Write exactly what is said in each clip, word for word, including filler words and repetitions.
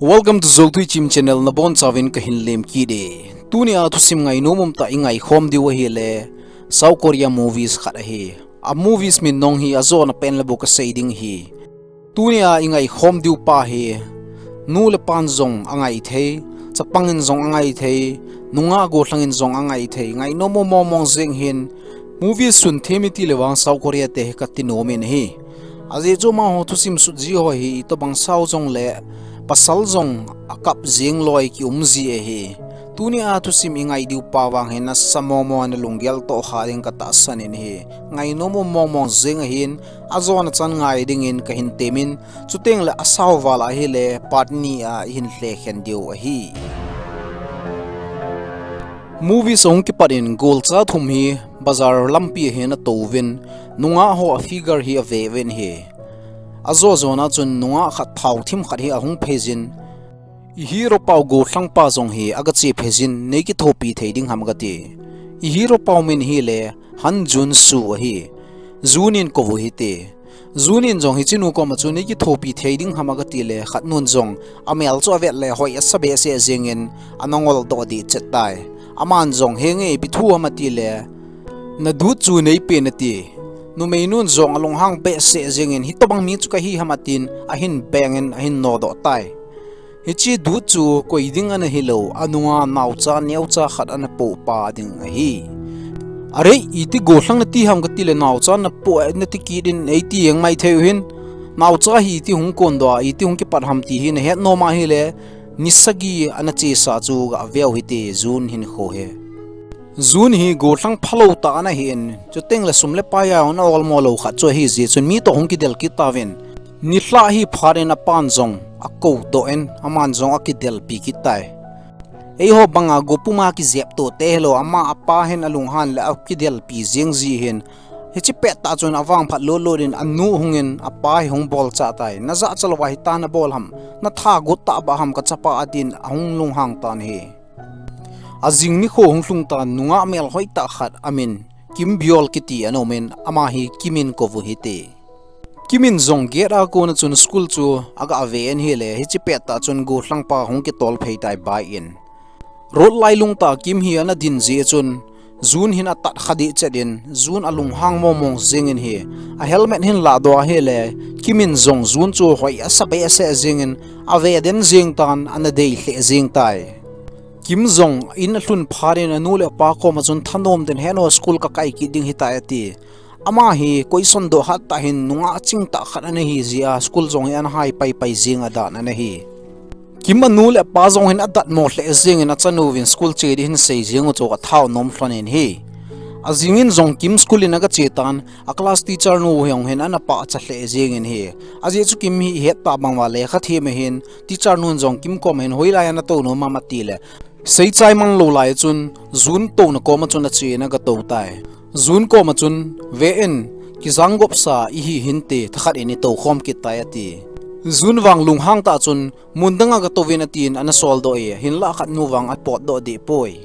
Welcome to Zothui Chim channel, nabonchauvin kahin lemkit e. Tunia thusim ngainom umtah ingai khom diu ahile South Korea movies khat ahi. A movies min nong hi ajona pen le bu kasei ding ahi. Tunia ingai khom diu pa hi nu le pan jong angai thei, chapang in jong angai thei, nungah gollhang in jong angai thei, ngainom mong mong jeng hin. Movies sun thei mi ti le vang South Korea te hi kati nom in ahi. Ajeh chu amaho thusim sut ji ho hi itobang sao jongle pasal jong akap jeng loi kium ji ahi. Tunia thusim ingai diu pa vang hin nasa mong mong a nalunggel toh kha ding katahsan in ahi. Ngainom mong mong jeng ahin, ajona chan ngai dingin kahin temin, chuteng le asao val ahile part ni a ihin lhekhen diu ahi. Movies ahung kipat in golcha thum hi bazar lampi ahin atouvin, nungah ho a figure hi aveuvin ahi. Ajo jona chun nungah khat thao thim khat hi ahung pheijin, i hero pau gollhang pa jong hi aga che pheijin, nei kithopi thei ding ham kati. I hero pau min hile Han Jun Su ahi. Jun in kouvu hite. Jun in jong hiche nu koma chu nei kithopi thei ding ham aga ti le, khat nun jong amel chu avet le hoi asa behseh jengin ana ngol doh dih chet tai. Aman jong, henge, ipi thu ham ati le, nadut chu neipen ati. Numei nun jong alunghang behseh jengin, hitobang mi chu kahi ham atin, ahin bengin ahin nodoh tai. Hiche dut chu koi ding ana hilou, anunga naocha neocha khat ana poh pa ding ahi. Are, iti gollhang nati ham kati le naocha napoh, nati kit in eiti jeng mai thei u hin. Naocha hi iti hung kondoh a, iti hung kipat ham ti hi nahet nom ahile, ni sagi ana chesa chu gaveu hite, Jun hinkho hi. Jun hi gollhang phalou tah ana hin, chuteng le sum le pai a ana olmo lou khat chu ahi jeh chun mi toh hung kidel kit tauvin. Nilhah hi phat in apan jong akou doh in, aman jong akidelpi kit tai. Eiho banga go puma kijep toh te hilou, ama apa hin alunghan le akidelpi jeng ji hin. Hiche pettah chun avangphat lut lut in anu hungin apa hi hung bolchah tai. Najahcha louva hitia nabol ham, natha got tah bah ham kachapa atin ahung lunghang tan ahi. Ajing nikho hung lhung tan nungah melhoi tah khat amin Kim Byul kiti ana umin, ama hi Kim in kouvu hite. Kim in jong gate a kona chun school chu aga ave in ahile, hiche pettah chun gollhang pa hung kitol phei tai bike in. Road lailung tah Kim hi ana din jeh chun Jun hin atat kha dih chet in, Jun alunghang mong mong jengin ahi. A helmet hin lahdoh ahile, Kim in jong Jun chu hoi asa behseh jengin ave den jeng tan, ana dei lheh jeng tai. Kim jong in alhun phat in anu le apa koma chun, thanom ten heno, school kakai kit ding hitai ati. Ama hi question doh hat tah hin nungah ching tah khat ana hi jeh a school jong hi ana hai pai pai jeng a dan ana hi. Kim anu le apa jong hin adatmo lheh jengin achanu vin school che ding hin sei jeng u chu athao nom lhon in ahi. Ajing in jong Kim school in aga che tan, a class teacher nu jong hin ana pachat lheh jengin ahi. Ajeh chu Kim hi ihet tah bang uva lekha them ahin, teacher nun jong Kim koma hin hoilai a natou nom ham ati le, seichai man lou lai chun Jun touna koma chun ache in aga tou tai. Jun koma chun, ve in, kijang gopsa ihi hinte, thakhat in itou khom kit tai ati. Jun vang lunghang tah chun, mun dang a gatou vin atin ana soldoh e, hinlah khat nu vang apotdoh deh poi.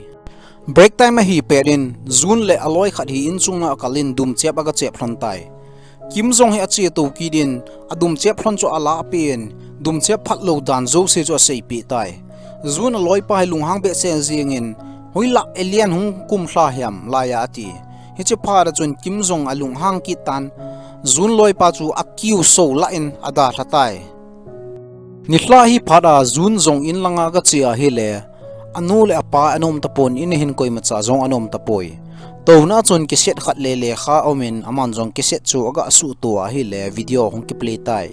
Break time ahi pet in, Jun le aloi khat hi inchung a akal in dumchep aga chep lhon tai. Kim jong hi ache tou kit in, adumchep lhon chu alahpeh in, dumchep phat lou dan jouse chu aseipeh tai. Jun aloipa hi lunghang behseh jengin, hoilah alien hung kumlha hiam laiya ati. Hiche phat a chun Kim jong alunghang kit tan, Jun loipa chu akiu so lah in adalha tai. Nilhah hi phat a Jun jong in langa aga che ahile, anu le apa ana um tapon, in a hin koimacha jong ana um tapoi. Touna chun cassette khat le lekha aum in, aman jong cassette chu aga suhto ahile video hung kiplay tai.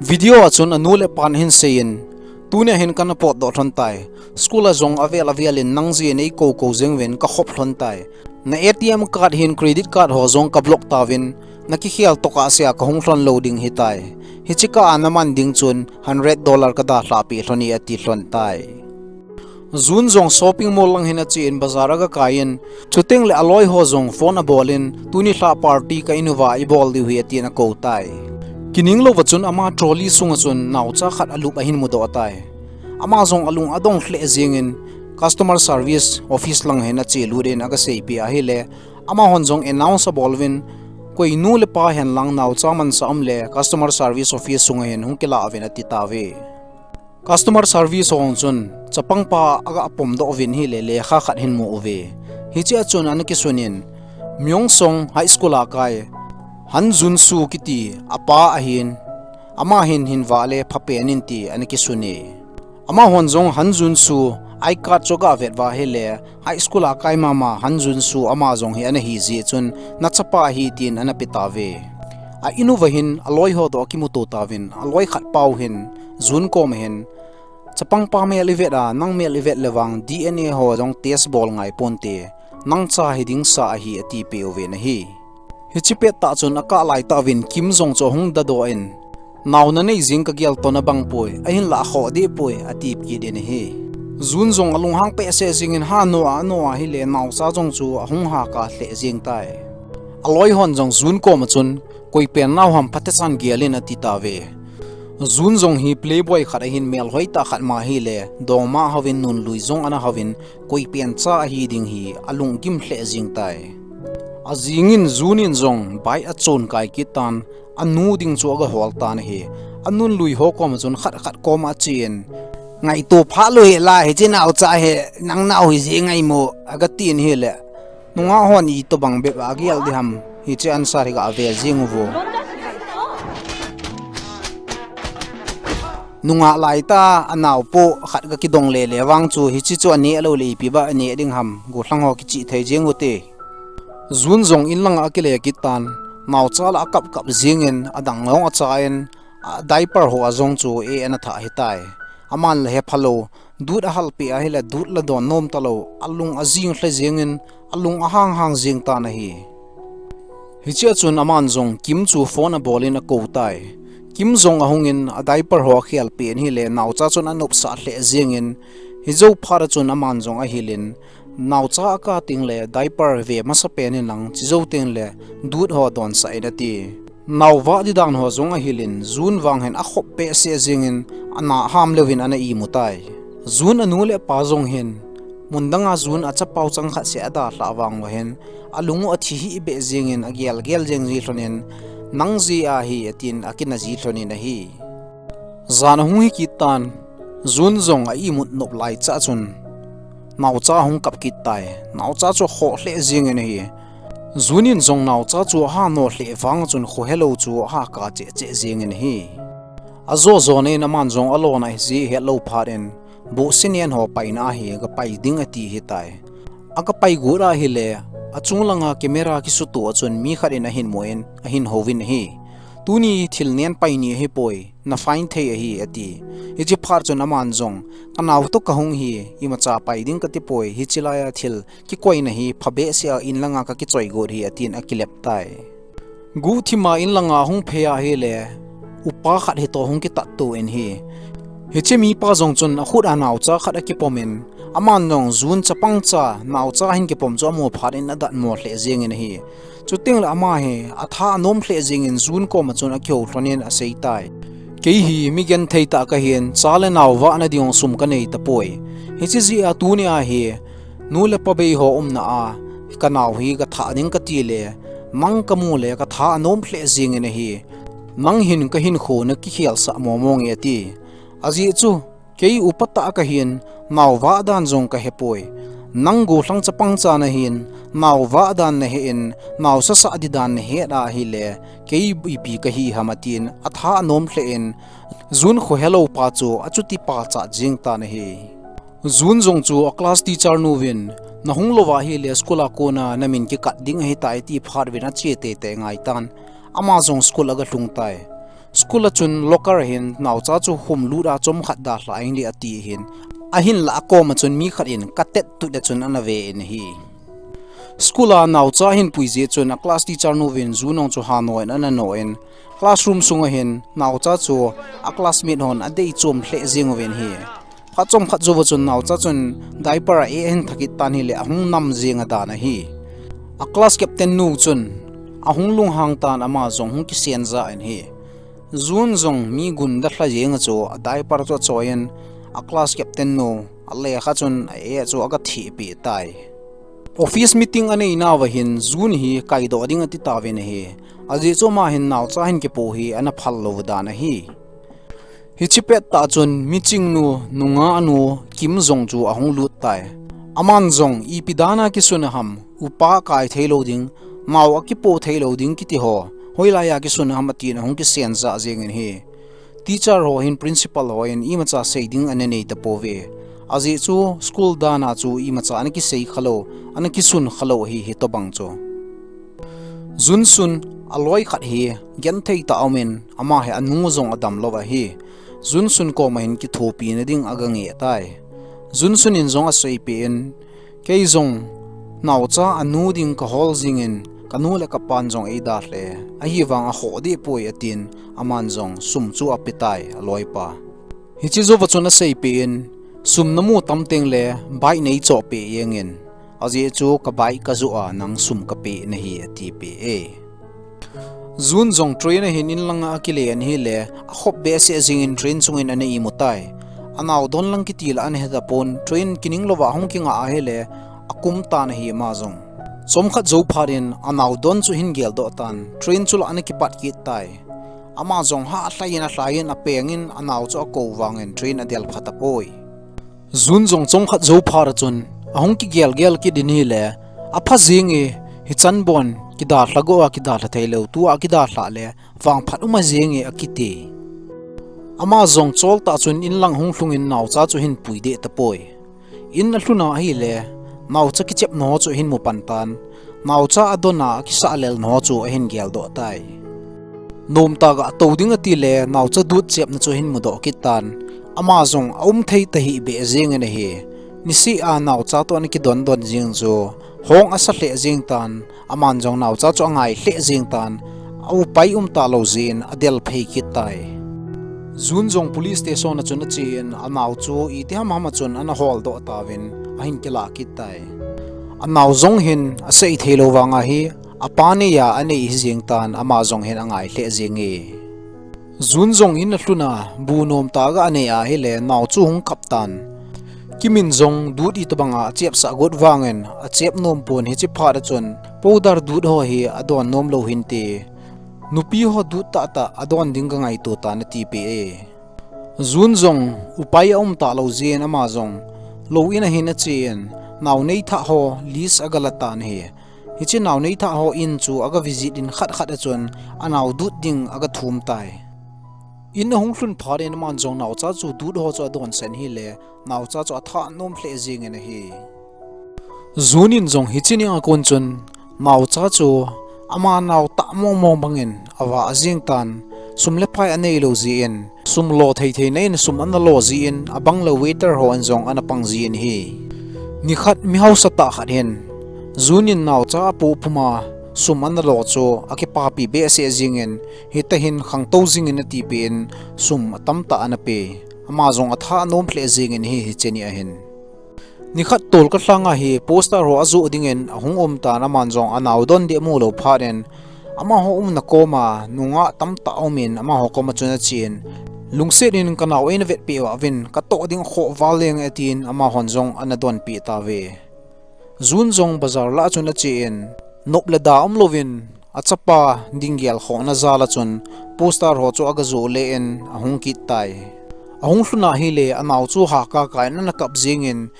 Video a chun anu le apan ahin seiyin, tunia hin kana potdoh lhon tai. School a jong avel avel in nang jeh in eikou kou jeng uvin kakhop lhon tai. Na A T M card hin credit card ho jong kablock tauvin, nakikhel tokah sea kahung lhon lou ding hitai. Hiche kah a naman ding chun hundred dollar kadalhah peh lhon e ati lhon tai. Jun jong shopping mall lang hin ache in bazar aga kai in, chuteng le aloi ho jong phone abol in, tuni lhah party ka in uva ibol diu ahi atin akou tai. Kining louva chun ama trolley sunga chun naocha khat alup ahin mudoh tai. Ama jong alung adong lheh jengin customer service office lang hin ache lut in aga seipeh ahile, amahon jong announce abol uvin, koi nu le pa hen lang naocha mansa um le customer service office sunga hin hung kilah uvin ati tauve. Customer service hon chun chapangpa aga pomdoh uvin ahile lekha khat ahin mu uve. Hichea chun ana kisunin, Myung Sung High School a kai Han Jun Su kiti apa ahin, ama hin hin vale phapen in ti ana kisune. Amahon jong Han Jun Su I card chu aga vet uva ahile, high school a kai mama Han Jun Su ama jong hi ana hi jeh chun, nachapa ahi tin ana pe tauve. A in uva hin aloi ho toh akimuto tauvin, aloi khat pa hin Jun koma hin, chapangpa mel ivet a, nang mel ivet le vang D N A ho jong test bol ngai ponte, nang cha hi ding sa ahi ati peh uvin ahi. Hiche pettah chun akah laitah uvin Kim jong chu ahung dadoh in, nao nanei jing kagel toh nabang poi, ahinlah akhoh deh poi, ati kit in ahi. Jun jong alunghang behseh jengin, ha, no a, no a, ahile naocha jong chu ahung haka lheh jeng tai. Aloi hon jong Jun koma chun, koi pen nao ham phatechan gel in ati tauve. Jun jong hi playboy khat ahin, mel hoitah khat ma ahile, dongma ahouvin, nunlui jong ana houvin, koi pen cha ahi ding hi alunggim lheh jeng tai. Ajing in Jun in jong bike achon kai kit tan, anu ding chu aga hol tan ahi. Anunlui ho koma chun khat khat koma achen, ngaito phat lou hih la, hiche naocha hi nang nao hijeh ngai mo, aga tin ahile, nungah hon itobang bep a agel ding ham, hiche answer hi aga ve jeng uvo. Nungah laitah a anaopo khat aga kidong lele vang chu, hiche chu aneh lou le ipi ba aneh ding ham, gollhang ho kichihthei jeng ute. Jun jong in langa akile kit tan, naocha la akap kap jengin, adang jong achain, a diaper ho a jong chu e ana thah ahitai. Aman la hepha lou, dut ahal peh ahile dut la don nom talou, alung ajing lheh jengin, alung ahang hang jeng tan ahi. Hichea chun aman jong Kim chu phone abol in akou tai. Kim jong ahungin a diaper ho akhel peh in ahile, naocha chun anopsah lheh jengin, hijou phat a chun aman jong ahilin, naocha akah tengle diaper ve masapen in lang, chejou tengle dut ho donsah in ati. Nao vah ding dan ho jong ahilin, Jun vang hin akhop behseh jengin, ana ham leuvin ana imu tai. Jun anu le apa jong hin, mun danga Jun achapau chang khat seh adalhah vang uva hin, alung u athi hih beh jengin, agel gel jeng ji lhonin, nang jeh ahi atin akina ji lhonin ahi. Jan ahung hi kit tan, Jun jong a imut nop laichah chun, naocha ahung kap kit tai. Naocha chu akhoh lheh jengin ahi. Jun in jong naocha chu aha no lheh vang chun khohelou chu ahaka cheh cheh jengin ahi. Ajo jona in aman jong alona hijeh ahet lou phat in, bohse nen ho paina a hi aga pai ding ati ahitai. Aga pai got ahile, achung langa camera kisuto a chun mi khat in ahin mun, ahin houvin ahi. Tuni thil nen pai ni ahipoi, na fine thei ahi ati. Hiche phat chun aman jong, kanao toh kahung hi, imacha pai ding kati poi, hiche laiya thil kikoina hi phabehseh a in langa kakichoi got hi atin akilep tai. Guhthima in langa ahung phei ahile, upa khat hitoh hung kitatto in ahi. Hiche mipa jong chun akhut a naocha khat akipomin, aman jong Jun chapang cha, naocha hin kipom chu amu phat in adatmo lheh jengin ahi. Chutengle ama hi atha anom lheh jengin Jun koma chun akihou lhonin aseitai. Kei hi mi genthei tah kahin, cha le nao vahna ding sum kanei tapoi. Hiche jeh a tunia hi, nu le pa bei ho umna a, kanao hi kathah ding katile, nang kamu le katha anom lheh jengin ahi. Nang hin kahinkho nakikhelsah momo nge ati. Ajeh chu, kei upa tah kahin, nao vah dan jong kahepoi. Nang gollhang chapang cha nahin, nao vah dan nahe in, nao sasah ding dan nahet ahile, kei ipi kahi ham atin, atha anom lheh in, Jun khohelou pa chu achuti pachat jeng tan ahi. Jun jong chu a class teacher nu vin, nahung louva ahile school a kona namin kikat ding ahitai ati phat uvin ache teitei ngaitan, ama jong school aga lhung tai. School a chun locker a hin naocha chu humlut a chomkhat dalha inge ati ahin, ahinlah akoma chun mi khat in katet tut a chun ana ve in ahi. School a naocha ahin pui jeh chun a class teacher nu vin Jun jong chu hanoin ana noin, classroom sunga hin naocha chu a classmate hon adei chom lheh jeng uvin ahi. Phat chomkhat jouva chun naocha chun diaper a e ahin thah kit tan ahile ahung nam jeng adan ahi. A class captain nu chun ahung lunghang tan ama jong hung kisen ja in ahi. Jun jong mi gunda lha jeng a chu a diaper chu achoiyin a class captain nu a lekha chun a e chu aga thehpeh tai. Office meeting anei nauva hin Jun hi kaidoh ding ati tauvin ahi. Ajeh chu ama hin naocha hin kipo hi ana phal lou dan ahi. Hiche pettah chun miching nu, nungah nu, Kim jong chu ahung lut tai. Aman jong ipi dan a kisun ham, upa kai thei lou ding, nao akipoh thei lou ding kiti ho, hoilai a kisun ham atin ahung kisen jah jeng in ahi. Teacher ho hin principal ho in imacha sei ding ana nei tapouve. Ajeh chu school dan a chu imacha ana kisei khalou, ana kisun khalou ahi hitobang chu. Junsun aloi khat hi genthei tah a um in, ama hi anu jong adam lou ahi. Junsun koma hin kithopina ding aga ngeh tai. Junsun in jong aseipeh in, kei jong naocha anu ding kahol jing in, kanu le kapan jong eidalha e, ahivang akhoh deh poi atin, aman jong sum chu ape tai aloipa. Hiche jouva chun aseipeh in, sum namu tam teng le bike neichoh peh jeng in, ajeh chu ka bike kajoh a nang sum kapeh nahi atipeh e. Jun jong train a hin in langa akile in ahile, akhop behseh jing in train chung in ana imu tai. Anao don lang kiti la ana he tapon, train kining louva hung kinga ahile, akum tan ahi ama jong. Chomkhat jou phat in anao don chu ahin geldoh tan, train chu la ana kipat kit tai. Ama jong hah lhai in alhai in apeng in anao chu akou vang in train adel pha tapoi. Jun jong chomkhat jou phat a chun ahung kigel gel kit in ahile, apha jeng e, hichan bon kidalha go a kidalha thei lou, tua kidalha le vangphat um a jeng e akiti. Ama jong chol tah chun in lang hung lhung in naocha chu ahin pui deh tapoi. In alhun a ahile, naocha kichepna ho chu ahin mu pan tan, naocha adon a akisah lelna ho chu ahin geldoh tai. Nomtah ga tou ding ati le, naocha dut chepna chu ahin mudoh kit tan, ama jong aum thei tahih beh jeng in ahi. Niseh a naocha toh ana kidon don jeng chu hong asa lheh jeng tan, aman jong naocha chu angai lheh jeng tan, aupai um talou jeh in adel phei kit tai. Jun jong police station a chun ache in, anao chu itiham ham a chun ana holdoh tauvin, ahin kilah kit tai. Anao jong hin asei thei lou vang ahi, apa nei a anei ahi jeng tan, ama jong hin angai lheh jeng e. Jun jong in alhun a, bu nomtah ga anei ahile, nao chu hung kap tan. Kim in jong dut itobang a achepsah got vang in, achep nom pon hiche phat a chun, powder dut ho hi adon nom lou hinte. Nupi ho dut tahtah adon ding kangaito tan atipeh e. Jun jong upai aum talou jeh in ama jong lou in a hin ache in, nao neithah ho list aga la tan ahi. Hiche nao neithah ho in chu aga visit in khat khat a chun anao dut ding aga thum tai. In ahung lhun phat in aman jong naocha chu dut ho chu adon sah in ahile, naocha chu athah nom lheh jeng in ahi. Jun in jong hiche ni a kon chun naocha chu ama nao tah mong mong bang in avah jeng tan, sum le pai anei lou jeh in, sum lo thei thei na in sum ana lo jeh in, abang le waiter ho in jong ana pang jin ahi. Nikhat mi hausa tah khat hin, Jun in naocha apoh pum a sum ana lo chu akipapi behseh jeng in, hita hin khangtou jing in atipeh in, sum atamtah ana pe. Ama jong athah nom lheh jeng in ahi hiche ni a hin. Nikhat tolkah lhang a hi poster ho ajoh ding in ahung um tan, aman jong anao don ding amu lou phat in, amaho umna koma nungah tamtah aum in, amaho koma chun ache in, lungset in kanao eina vetpeh uvin, katoh ding akhoh val leng e atin, amahon jong ana donpeh tauve. Jun jong bazar lah a chun ache in, nop le da umlouvin, achapa ding gelkhohna jal a chun poster ho chu aga joh le in ahung kit tai. Ahung lhun ahile anao chu haka kai in ana kap jeng in,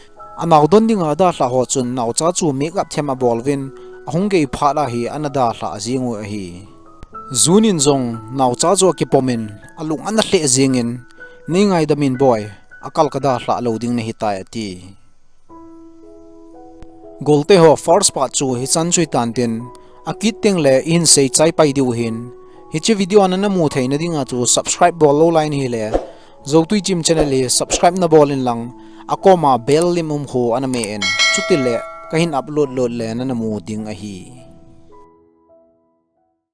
anao don dinga adalhah ho chun naocha chu makeup them abol uvin, ahung gei phat a hi ana dalhah jeng u ahi. Jun in jong naocha chu akipom in, alung ana lheh jeng in, nei ngaidam in boi, akal kadalhah lou ding nahi tai ati. Golte ho first part chu hichan chu hitan tin, akit teng le ihin sei chai pai diu ahin, hiche video nana mu theina dinga chu subscribe bol lou lai nahile, Zotui Chim channel hi subscribe nabol in lang, akoma bell lim um khu ana meh in, chutile kahin upload load le nana mu ding ahi.